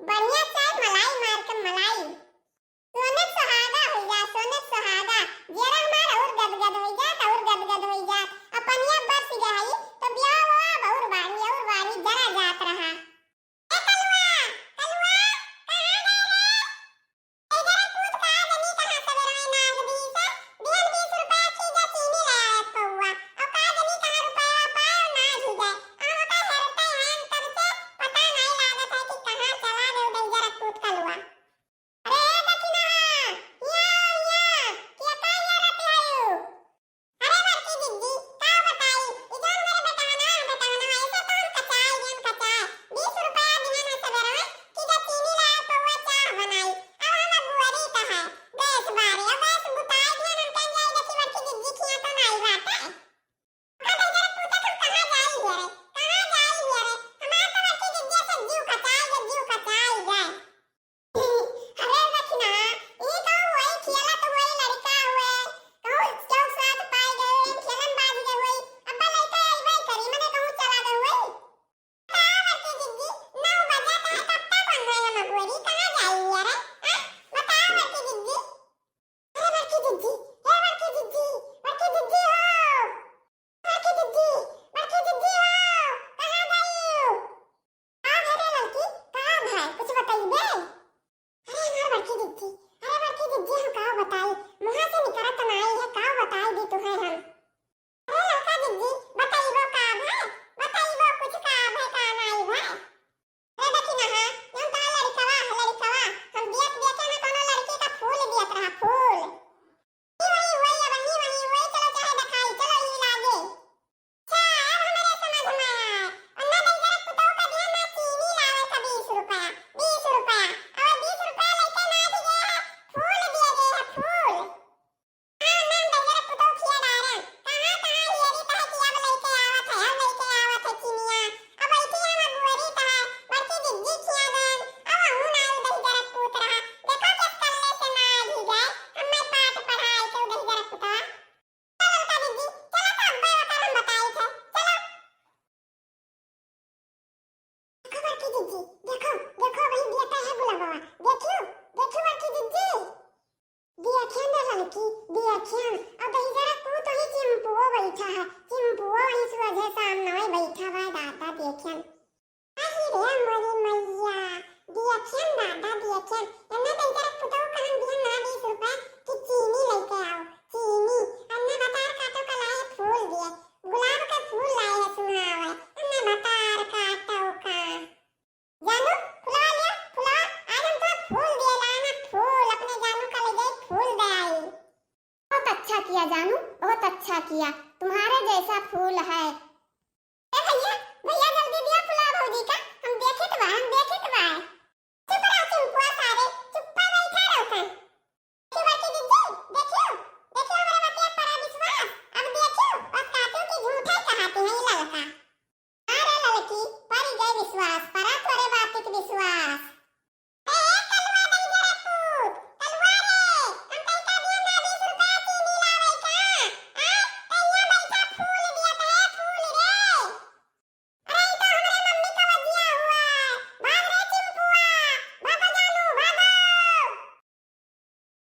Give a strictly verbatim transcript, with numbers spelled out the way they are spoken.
बढ़िया चाय मलाई मार के मलाई। सोने सुहागा होइ जा, सोने सुहागा। जियरा हमार और गदगद होइ जात, और गदगद होइ जात। अब पनिया बरस गई तो बियाह अब और बाढ़ी, और बाढ़ी जरा जात रहा। ए कलुआ, कलुआ, कहाँ गए रे? इधर कूद का जनी कहाँ सवेरे में नाग बीस, बिहान बीस रुपया की जा चीनी ले आए पौआ। और का जनी कहाँ रुपया पाए और ना ही गए। और का हेरते हैं तब से पता नहीं लागत है कि कहाँ चला गए उधर इधर कूद कलुआ। अरे ए दखिनहा, हियाँ, हियाँ, केका हेरत हऊ? अरे बड़की जिज्जी, का बताई, ई जौन मेरे बेटवना है, बेटवना, ऐसे तो हम कचाई गए, हम कचाई। बीस रुपया दिहन है सवेरे में, कि जा चीनी लाए पौआ चाह बनाई। अब हम अगुअरी का है, गैस बारे, अब गैस बुताई दिहन, हम कहें जाई देखी बड़की जिज्जी खिया तो नाई बाटे। का दहिजरा पूछत हम कहाँ जाई हियरे, कहाँ जाई हियरे? हमार तो बड़की जिज्जी के जीव कचाई गए, जीव कचाई गए। अरे रखना, ई तो वही खेलत हुए लड़का हुए, कहूँ चौक साथ पाई गए, खेलन बाज गए हुए, अब्बा लइका अइबे करी, मने कहूँ चला गए हुए। बताओ बड़की जिज्जी, नौ बजे का है, कब तक बन रहे हम अगुअरी, कहाँ जाई हियरे? हाँ? बताओ बड़की जिज्जी। अरे बड़की जिज्जी, हे बड़की जिज्जी, बड़की जिज्जी हो, बड़की जिज्जी, बड़की जिज्जी हो, कहाँ गई हो? का भे रे लड़की, का भे, कुछ बतइबे? अरे हमार बड़की जिज्जी, अरे बड़की जिज्जी, हम का बताई, मुँह से निकरत नाई है, का बताई दी तुहे हम। अरे लड़का जिज्जी, बतइबो का भे, बतइबो कुछ का भे, का नाई भे। ए दखिनहा, जौन तोहार लड़िकवा है, लड़िकवा, हम बियत बियते ना कौनो लड़की का फूल बियत रहा, फूल। ई वही हुई, अब ई वही हुई, चलो चाहे देखाई, चलो ई लागे। अच्छा, अब हमरे समझ में आए। अन्ना दहिजरा पुतौ का दिया ना चीनी लावे का बीस रुपया, बीस रुपया। अब बीस रुपया लेके ना दिए है, फूल दिए गए है, फूल। हाँ, नाम दहिजरा पुतौ खिया डारन। कहाँ, कहाँ हियरी कहे कि अब लइके आवत है, अब लइके आवत है चिनिया। अब ऐसी हम अगुअरी कहे, बड़की जिज्जी खिया देन। अब अहू नाई दहिजरा पूत रहा। देखो किस कल्ले से ना आगी गए, हमें पाठ पढ़ाए के दहिजरा पुतवा। चलो ललका जिज्जी, चलो तो अब्बे ओकर हम बताई थे। चलो। देखो बड़की जिज्जी, देखो, देखो वही बियता है गुलाबवा। देखियो, देखियो बड़की जिज्जी। दियखियन रे ललकी, दियखियन। और दहिजरा पूत वही चिंपुओ बैठा है, चिंपुओ वही सुअझे सामने बैठा बा दादा दियखियन। अहि रे मोरी मैया, दियखियन दादा दियखियन। एन्ने दहिजरा पुतौ कहन दिहन ना बीस रुपया कि चीनी लइके आओ, चीनी। एन्ने बतार काटो का लाए फूल दिए, गुलाब के फूल लाए है सुहावे। एन्ने बतार काटो का। जानू, फुलवा लिया, फुलवा। आज हम तो फूल दिए लाए ना, फूल। अपने जानू का ले जाई, फूल दे आई। बहुत अच्छा किया जानू, बहुत अच्छा किया। तुम्हारे जैसा फूल है। ए भैया, भैया जल्दी दिया फुलवा भौजी का, हम देखित बा, हम देखित बा। चुप रहो चिंपुआ सारे, चुप्पा बैठा रहो सन। देखियो बड़की जिज्जी, देखियो, देखियो हमरे बतिया पर विश्वास। अब देखियो, बस काटू कि झूठे कहते हैं ये ललका।